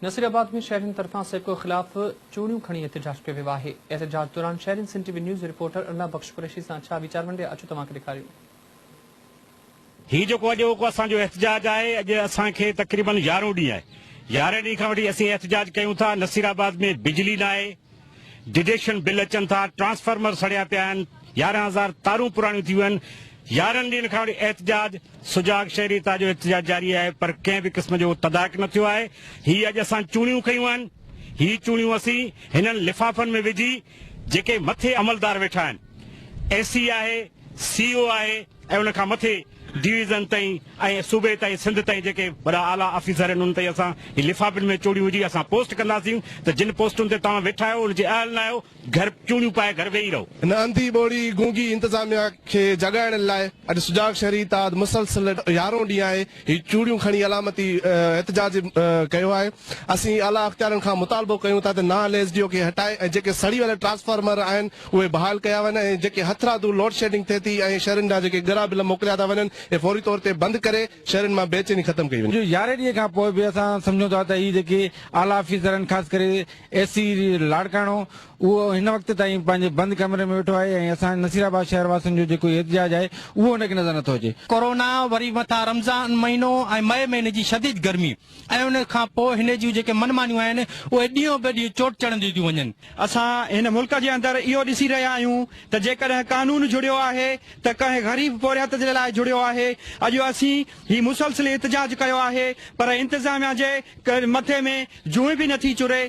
نصيرآباد ۾ شهرين طرفان سيپڪو خلاف چوڙيون کڻي احتجاج ڪيو ويو آهي. احتجاج دوران شهرين Sindh T V news reporter Allah Bakhsh Qureshi سان ڇا ويچار ونڊيا اچو توهان کي ڏيکاريون. هي جيڪو اڄوڪو اسان جو احتجاج آهي اڄ اسان کي تقريبن يارهون ڏينهن آهي يارهين ڏينهن کان وٺي اسين احتجاج ڪيون ٿا نصيرآباد ۾ بجلي ناهي ڊڊيشن بل اچن ٿا ٽرانسفارمر سڙيا پيا آهن 11,000 تارون پراڻيون ٿي ويون آهن يارهن ڏينهن کان وٺي احتجاج سجاڳ شهري اتحاد جو احتجاج جاري آهي پر ڪنهن به قسم جو تدارڪ نه ٿيو آهي هي اڄ اسان چوڻيون کنيون آهن هي چوڻيون اسين هنن لفافن ۾ وجهي جيڪي مٿي عملدار ويٺا آهن اي سي آهي سي او آهي ۽ ان کان مٿي ڊويزن تائين ۽ صوبي تائين سنڌ تائين جيڪي وڏا اعليٰ آفيسر آهن انهن تائين اسان هي لفافن ۾ چوڙيون وجهي اسان پوسٽ ڪنداسين ته جن پوسٽن تي توهان ويٺا آهيو ان جي اهل نه آهيو گهر چوڙيون پائي گهر ويهي رهو. هن انڌي ٻوڙي گونگي انتظاميا کي جڳائڻ لاء اڄ سجاڳ شهري اتحاد مسلسل يارهون ڏينهن آهي هي چوڙيون کڻي علامتي احتجاج ڪيو آهي اسين اعليٰ اختيارين کان مطالبو ڪيون ٿا ته نااهل ايس ڊي او کي هٽائي ۽ جيڪي سڙي ويل ٽرانسفارمر آهن اهي بحال ڪيا وڃن ۽ جيڪي هٿرادو لوڊشيڊنگ ٿئي ٿي ۽ شهرين ڏانهن جيڪي ڳرا بل موڪليا ٿا وڃن اهي فوري طور تي بند ڪري شهرين مان بيچيني ختم ڪئي وڃي. جو يارهين ڏينهن کان پوء به اسان سمجهون ٿا ته هي جيڪي اعليٰ آفيسر آهن خاص ڪري ايس سي لاڙڪاڻو اهو هن وقت تائين پنهنجي بند ڪمري ۾ ويٺو آهي ۽ اسان نصير آباد شهر واسين جو جيڪو هي احتجاج آهي اهو هن کي نظر نٿو اچي. ڪورونا وري مٿان رمضان مهينو ۽ مئي مهيني جي شديد گرمي ۽ ان کان پوء هن جون جيڪي من مانيون آهن اهي ڏينهون به ڏينهن چوٽ چڙهنديون ٿيون وڃن. اسان هن ملڪ جي اندر اهو ڏسي رهيا آهيون ته جيڪڏهن قانون جڙيو آهي ته ڪنهن غريب پورهيت جي لاء جڙيو آهي. اڄ اسين هي مسلسل احتجاج ڪيو آهي پر انتظاميا جي مٿي ۾ جونء به نٿي چري.